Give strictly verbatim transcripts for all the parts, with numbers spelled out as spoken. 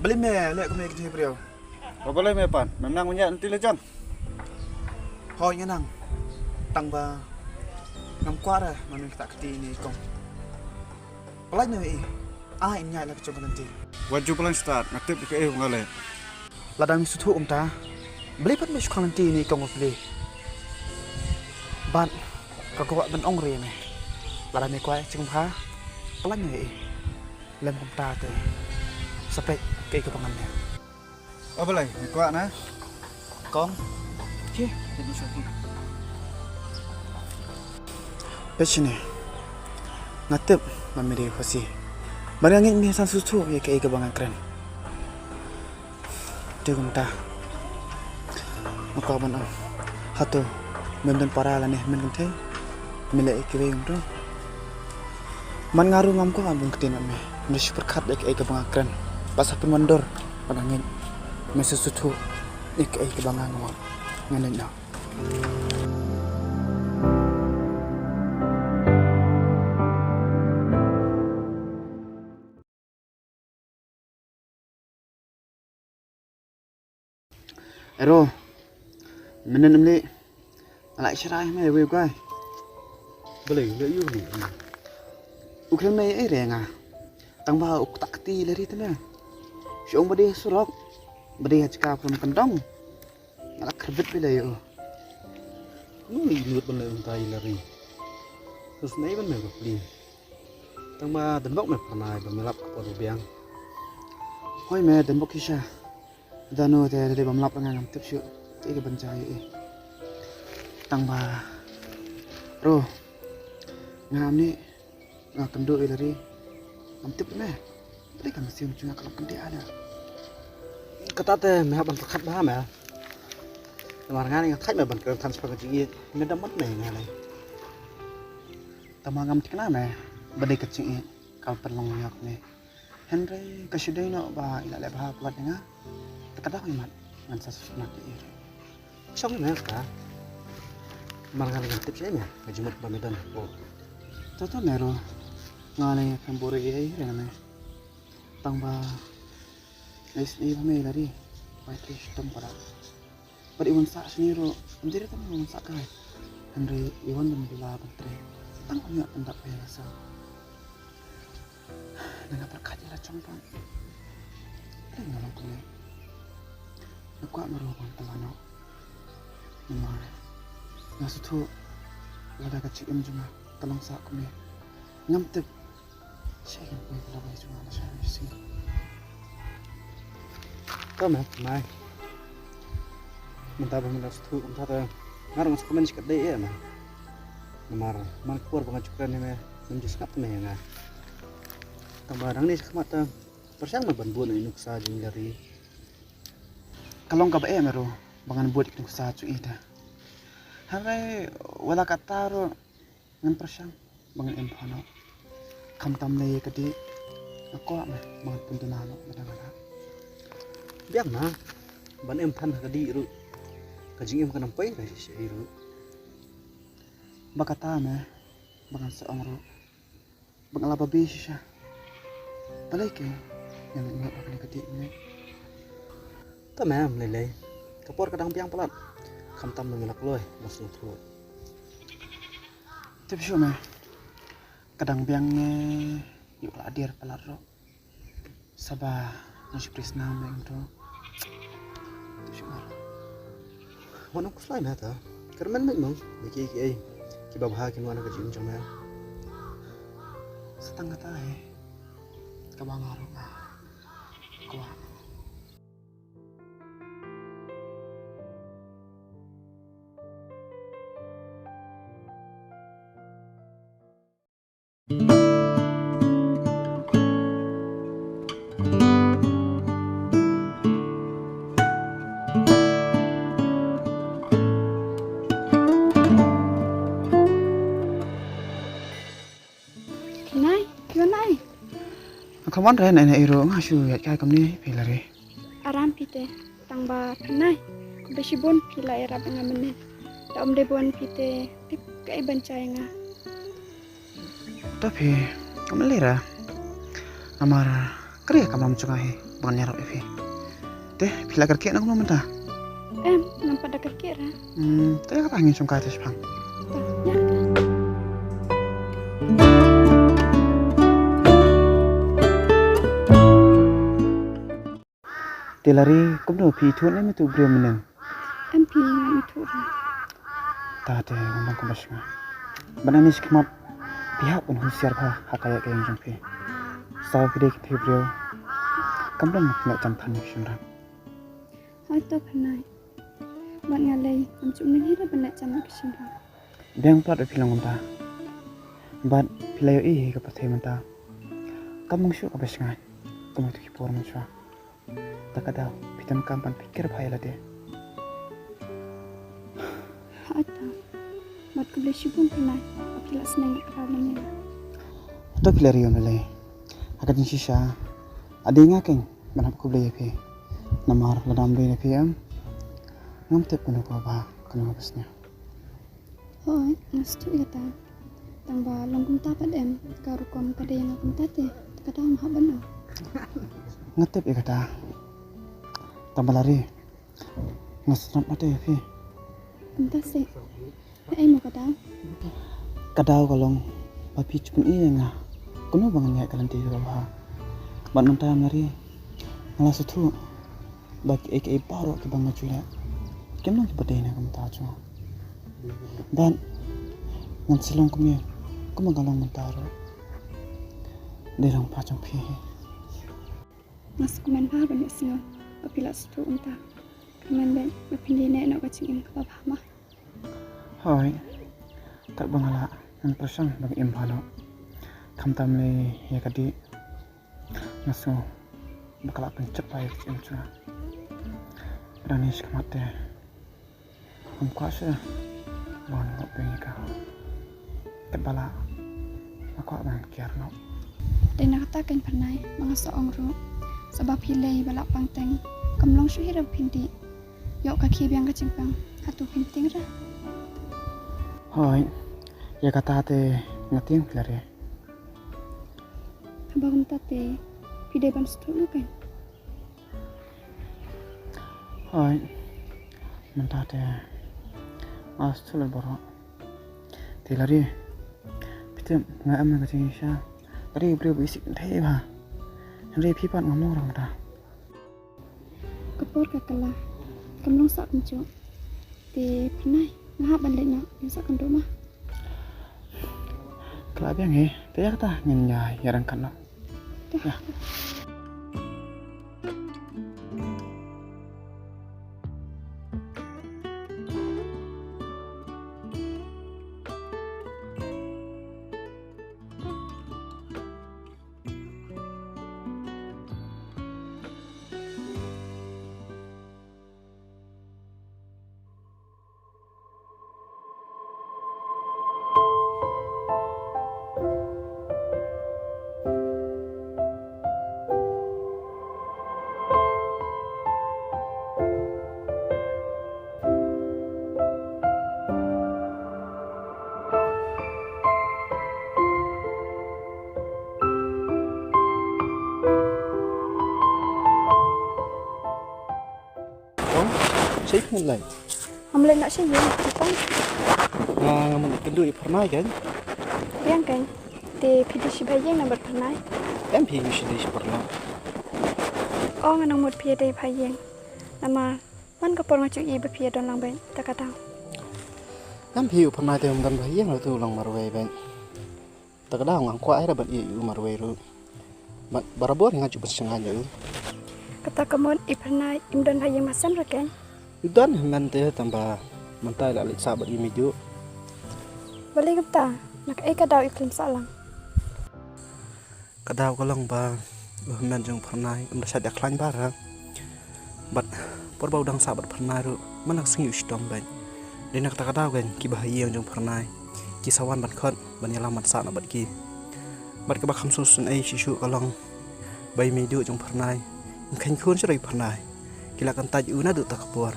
Balei me leh kumne ïa kine ki briew? Ba balei me Pan? Mem nang ban ïaid lynti la jong? Hooid nga nang. Tang ba ngam kwah re ban ïaid ïa kita kine ki kong. Pyllait noh ïa i. Ai in ïaid la ka jong ka lynti. Wat ju pyllait stad, nga tip ïa kaei ba nga leh. Lada me sngewthuh kumta, balei pat me shu khang lynti ïa i kong ba pli? Bad nga kwah ban ong re ïa me, lada me kwah jingbha, pyllait noh ïa i. Lem kumta te sa peit kaei kaba ngan leh. O balei, me kwah na? Kong. Peit shane. Nga tip ba me dei u Khasi. Bad nga ngeit me sa sngewthuh ïa kaei kaba nga kren. Te kumta, nga kwah ban ong, hato mem don para lane hynmen kynthei? Me leh ïa kiwei kumto? Man nga ruh ngam kwah ban bun ktien bad me. Me shu pyrkhat ïa kaei kaba nga kren. Bad sa pynwandur, bad nga ngeit me sa sngewthuh ïa kaei kaba nga ong. Ngan leit noh. Ero, mynnin ym leh. Nga la shrai me wei guy. Balei, leh ïa u leh. U kren me ei re nga. Tang ba u ktah kti la ri te me. Shu ong ba dei surok. Ba dei ha jaka pynkyndong. Nga la kyrpit phi la ïoh. Kumno i nud ban leh kumta ïa la ri. Tus nei ban me ruh pli. Tang ba dang bok me pynai ba me lap ka por biang. Hoi me dang bok ki sha. Dano te dei bym lap nga ngam tip shuh. Te ka ban jai ïa i. Tang ba ro. Nga ni. Nga kynduh ïa la ri. Ngam tip me. Pyrkhat ka mynsiem jong nga ka long kyndit ada. Kata te me hap ban pyrkhat bha me. Namar nga ni nga thait me ban kren than shaphang ka jingïeit. Me da mat me nga ni. Tang ba ngam thikna me ba dei ka jingïeit ka pynlong ïa me. Hynrei ka shu dei noh ba i la leh bha palat ïa nga. Te ka dang imat ngan sa sngewsynei ïa i. Shong ïa me ka. Mar nga la ngam tip sha ïa me ka jingmut ba me don. To to me ruh nga la ngam buh ïa i re nga me. Tang ba nga isynei ba me la ri. Ba i trei shitom ka dak. Bad i wan sah shane ruh, ym dei re tang i wan sah kai. Hynrei i wan ban bula ban trei. Tang ym ïoh pyndap ïa la sah. Nga nga pyrkhat ïa la jong pang. Lei nga long kumne. Nga kwah nga ruh ban kylla noh. Namar nga sngewthuh lada ka jingim jong nga ka long sah kumne. Ngam tip. Sha ïa ka poi ka lawei jong nga na sha ïa sing. To me, mai. Mynta ba me la sngewthuh kumta te nga ruh nga sngewkmen shikatdei eh me. Namar man ka por ba nga ju kren ïa me, mem ju sngap me ïa nga. Tang ba nangne shakhmat te pyrshang me ban bud ïa i nuksa jong i la ri. Ka long kaba eh me ruh ba ngan bud ïa i nuksa jong i te. Hynrei wat la katta ruh ngan pyrshang ba ngan im bha noh. Khamtam lei ïa ka dih nga kwah me ba ngan pynduna noh lada nga lah. Biang na ban im than ha ka dih ruh. Ka jingim kan ym poi ka shisha ruh. Ba kata me ba ngan sa ong ruh ba nga la babe shisha. Balei ke ngan leit nud ha kane ka dih ne? To me, ym lei lei. Ka por ka dang biang palat. Khamtam ba me la kloi, la sngewthuh. Tip shuh me. Ka dang biang ne ïoh ka la dier palat ruh. Saba nga shu pris na me ym to. Tip shuh me ruh. Wat nym khuslai me ta. Kyrmen beit mo ïa kiei kiei kiba bha kin wan ha ka jingim jong me. Sa tang kata hi kaba nga ruh nga kwah. Thanai, phi wan ai? Nga kham wan re, nai nai iro nga shu ïaid kai kumne, phi la re. Aram phi te, tang ba thanai. Khublei shibun phi la ïarap ïa nga mynne. Da ym dei bun phi te, tip kaei ban jia ïa nga. To phi, kam lei ra. Namar ka ri ka mam jong nga hi. ban ïarap ïa phi. Te phi la kyrkieh na kumno mynta? Em, ngam pat da kyrkieh ra. Hmm, te ïa kata ngin shong kai te shaphang. Te Lari, kumno phi ithuh ne em ithuh briew mynnin? Em phi, ngam ithuh ra. Ta te ngam bang kumba shnga. Bad ani shi khmat phi hap ban husiar bha ha ka ïaid ka ïeng jong phi. Sa phi dei ki briew kam don phi leh jam than ki shynrang. Hoi to Phanai. Bad nga lei ngam ju mih hi ra ban leh jam ki shynrang. Biang pat phi long kumta. Bad phi la ïohi hi ka pyrthei mynta kam bang shuh kaba shngain kum ïa ki por mynshuwa. Ta ka daw phi donkam ban pyrkhat bha ïa lade. Ha ata. Bad khublei shibun Phanai ba phi la sneng ïa ka daw mynne. Hato phi la ri ym lei? Ha ka jingshisha, ade nga keiñ ban hap khublei ïa phi. Namar lada ym dei na phi em, ngam tip kano kaba bha, kano kaba sniew. Hooid, nga sngewthuh ïa kata. Tang ba long kumta pat em, ka rukom ka dei ïa nga kumta te, te ka daw nga hap ban ong. Nga tip ïa kata. Tang ba Lari, nga sngewthuh ïa phi. Kumta se. Nga ai mo ka daw. Ka daw ka long ba phi shu pyni ïa nga kumno ba ngan ïaid ka lynti kaba bha. Bad mynta em Lari, nga la sngewthuh ba kiei kiei baroh kiba nga ju leh kim long kiba dei na ka bynta jong nga. Bad ngan sa long kumne kumba nga long mynta ruh. Dei lang ba jong phi hi. Nga sngewkmen bha ban ïohsngew ba phi la sngewthuh kumta. Kyrmen beit ba phin ïaineh noh ka jingim kaba bha ma. Hooid. Katba nga lah ngan pyrshang ba nga im bha noh. Khamtam lei ïa ka dih. Nga sngew ba ka lah pynjot bha ïa ka jingim jong nga. Bad ani shi khmat te ngam kwah shuh ban ngop ïa ka. Katba lah nga kwah ban kiar noh. Dei na kata keiñ Phanai ba nga sa ong ruh, sa ba phi lei ba lah pang teng kam long shuh hi ra ba phin dih. Ïoh ka khie biang ka jingpang, hato phin tieng ra? Hooid, ïa kata te nga tieng phi Lari. Haba kumta te phi dei ban sngewthuh noh keiñ. Hooid, mynta te nga sngewthuh lut baroh. Te Lari, phi tip nga em ha ka jingshisha ka dei u briew ba isih kynthei bha. Hynrei phi pat ngam long ruh mynta. Ka por ka kylla, kam long sah kumjuh. Te Phanai, nga hap ban leit noh, ïeng sah kynduh ma. Ka la biang hi, te ïa kata ngin ïa ïaryngkat noh. Te. Ïa. Ong, shaei phi leit? Ngam leit noh shaei, nga tang. Nga, nga mut kynduh ïa Pharnai keiñ. Biang keiñ. Te phi dei shi bha ïing na bad Pharnai? Em, phi dei shi bha ïing. Ong, nga nang mut phi dei bha ïing. Namar man ka por nga ju ïohi ba phi ïa don lang beit, ta ka daw. Em, phi u Pharnai te um don bha ïing, ruh u long marwei beit. Ta ka daw ngam kwah ïa ban ïohi ïa u marwei ruh. Ba, barabor nga ju pynshngaiñ ïa u. Kata ka mut i Pharnai im don bha ïing masem re keiñ? U don hynmen te tang ba mynta i la leit sah bad i Meiduh. Balei kumta? Na kaei ka daw i khlem sah lang? Ka daw ka long ba u hynmen jong u Pharnai um da shait ïa khlaiñ bha re. Bad por ba u dang sah bad Pharnai ruh man la ka sngi u shitom beit. Dei na kata ka daw keiñ ki bahaïing jong u Pharnai ki sa wan ban khot ban ïalam ban sah noh bad ki. Bad kaba kham sngewsynei shisha ka long ba i Meiduh jong u Pharnai im kheiñ khun shuh ïa u Pharnai. Ki la kyntait ïa u naduh ta ka por.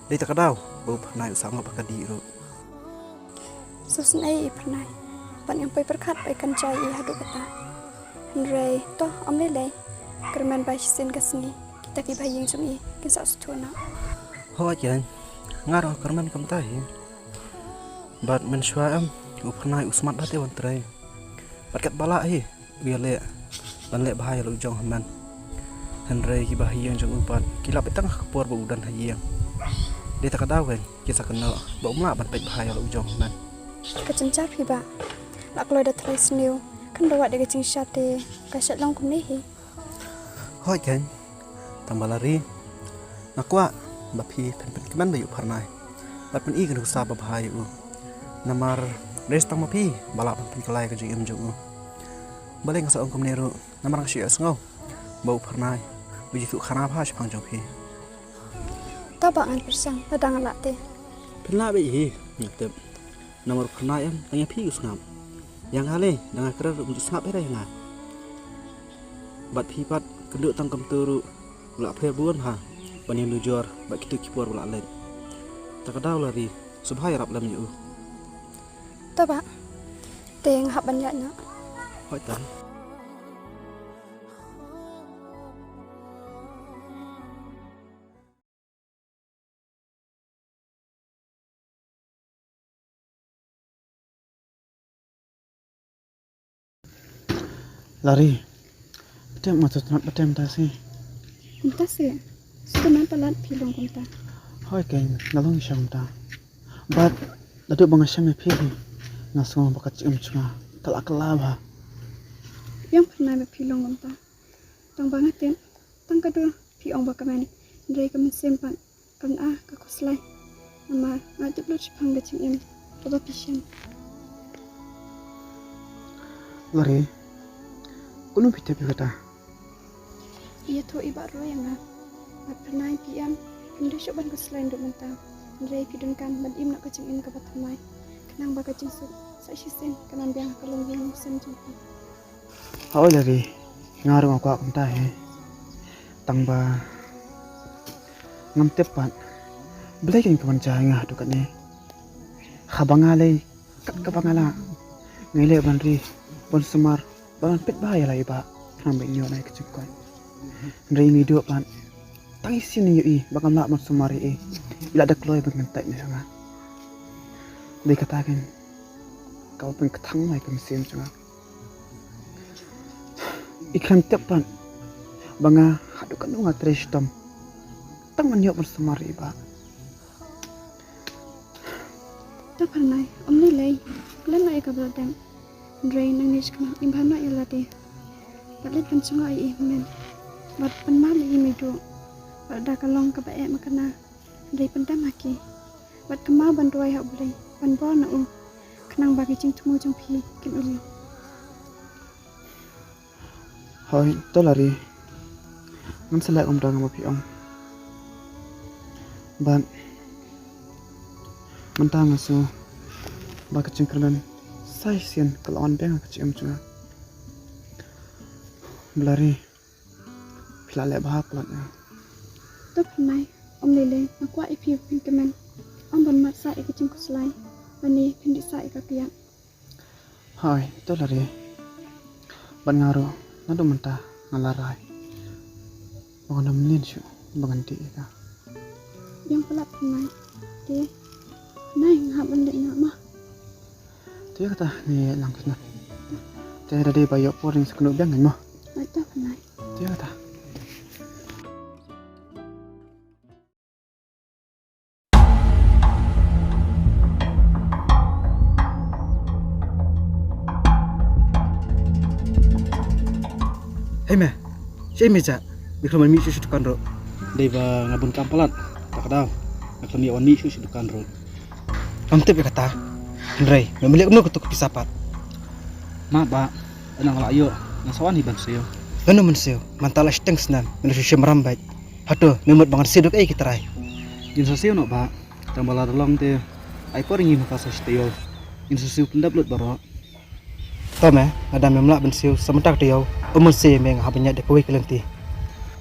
Dei ta ka daw ba u Pharnai u sah ngop ha ka dih ruh. Sngewsynei i Pharnai. Bad ngam poi pyrkhat ba i kan jia ïa i haduh kata. Hynrei to, ym lei lei. Kyrmen ba shisien ka sngi kita ki bahaïing jong i kin sa sngewthuh noh. Hooid keiñ, nga ruh nga kyrmen kumta hi. Bad mynshuwa em, u Phyrnai u smat bha te ban trei. Bad katba lah hi u ïaleh ban leh bha ïa la u jong hynmen. Hynrei ki bahaïing jong u pat ki lap beit tang ha ka por ba u don ha ïing. Dei ta ka daw keiñ ki sa kynnoh ba um lah ban peit bha ïa la u jong hynmen. Ka jynjar phi bah, la kloi da trai sniew, kan da wad da ka jingshad te ka shait long kumne hi. Hooid keiñ, tang ba la ri, nga kwah ba phi phin pynkmen bha ïa u Phyrnai bad pyni ka nuksa babha ïa u. Namar dei tang ma phi ba lah ban pynkylla ïa ka jingim jong u. Balei nga sa ong kumne ruh, namar nga shu ïohsngew ba u Phyrnai u ju tuh khana bha shaphang jong phi. Tang ba ngan pyrshang lada nga lah te. Phin lah beit hi, nga tip. Namar u Phyrnai em tang ïa phi u sngap. Ïa nga lei, da nga krer um ju sngap hi re ïa nga. Bad phi pat kynduh tang kumta ruh u la pher bun ha ban ïanujor bad kito ki por ba la leit. Ta ka daw la ri, sngewbha ïarap lem ïa u. To bah, te nga hap ban ïaid noh. Hooid tang. Lari, te ma tu tnat ba tem ta si. Kumta si. Suda man palat phi long kumta. Hooid keiñ, nga long shisha kumta. Bad naduh ba nga shem ïa phi hi, nga sngew ba ka jingim jong nga ka la kylla bha. Biang Phyrnai ba phi long kumta. Tang ba nga tip, tang ka dur phi ong ba kmen, hynrei ka mynsiem pat ka myn-a ka khuslai. Namar nga tip lut shaphang ka jingim kaba phi shem. Lari, kumno phi tip ïa kata? Ïathuh i Bah Roi ïa nga. Bad Phyrnai phi em, phim dei shuh ban khuslai naduh mynta. Hynrei phi donkam ban im noh ka jingim kaba thymmai, khnang ba ka jingsuk sa shisien kan wan biang ha ka longïing longsem jong phi. Hooid Lari, nga ruh nga kwah kumta hi. Tang ba ngam tip pat balei keiñ ka wan jia ïa nga haduh katne. Haba nga lei kat kaba nga lah, nga leh ban ri, ban sumar, ban peit bha ïa la i Bah, khnang ba in ïoh noh ïa ka jingkoit. Hynrei nga ïohi pat tang isien ïa i ba ngam lah ban sumar ïa i, i la da kloi ban kyntait noh ïa nga. Dei kata keiñ kaba pynkthang ïa ka mynsiem jong nga. I khlem tip pat ba nga haduh katno nga trei shitom tang ban ïoh ban sumar ïa i Bah. To Phyrnai, ym lei lei, klet noh ïa kaba la dep. Hynrei nangne shi kynnoh im bha noh ïa lade. Bad leit ban jngoh ïa i hynmen. Bad pynmap ïa i meiduh. Bad lada ka long kaba eh makna, hynrei pyndem ha ki. Bad kynmaw ban duwai ha U Blei ban bor na u, khnang ba ki jingthmu jong phi kin uli. Hooid, to Lari. Ngan sa leh kumta kumba phi ong. Bad mynta nga sngew ba ka jingkyrmen sa shisien ka la wan biang ha ka jingim jong nga. Lari, phi la leh bha palat ïa nga. To Phyrnai, ym lei lei, nga kwah ïa phi ba phin kmen. Ym ban mad sah ïa ka jingkhuslai, bad ne phin dih sah ïa ka kiad. Hooid, to Lari. Bad nga ruh naduh mynta nga la rai ba ngan ym mlien shuh ba ngan dih ïa ka. Biang palat Phyrnai. Te Phyrnai, nga hap ban leit noh mo. Te ïa kata ngi ïalang shisha. Te da dei ba ïoh por ngin sa kynduh biang mo. Hooid to Phyrnai. Te ïa kata. Hei me, shaei me jah? Me khlem wan mih shuh sha dukan ruh. Dei ba nga bun kam palat. Ta ka daw nga khlem ïa wan mih shuh sha dukan ruh. Ngam tip ïa kata. Hynrei me mlien kumno kato ka pisa pat? Ma ba, ynda nga la ïoh nga sa wan hi ban siew. Lano mynsiew? Mynta la shiteng snem me la shu shim ram beit. Hato me mut ba ngan siew da kaei ki trai? Ngin sa siew noh ba, tang ba la da long te ai por ïa ngi mynta sa shi taïew. Ngin sa siew pyndep lut baroh. To me, lada mem lah ban siew sa mynta ka taïew, um mynsiem ïa me, nga hap ban ïaid da kawei ka lynti.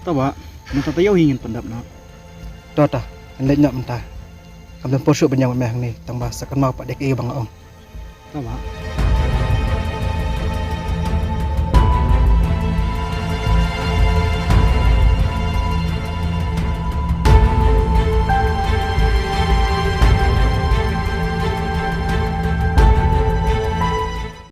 To ba, mynta taïew hi ngin pyndep noh. To ta, ngan leit noh mynta. Ngam don por shuh ban ïeng bad me hangne, tang ba sa kynmaw pat ïa kaei ba nga ong. To ba.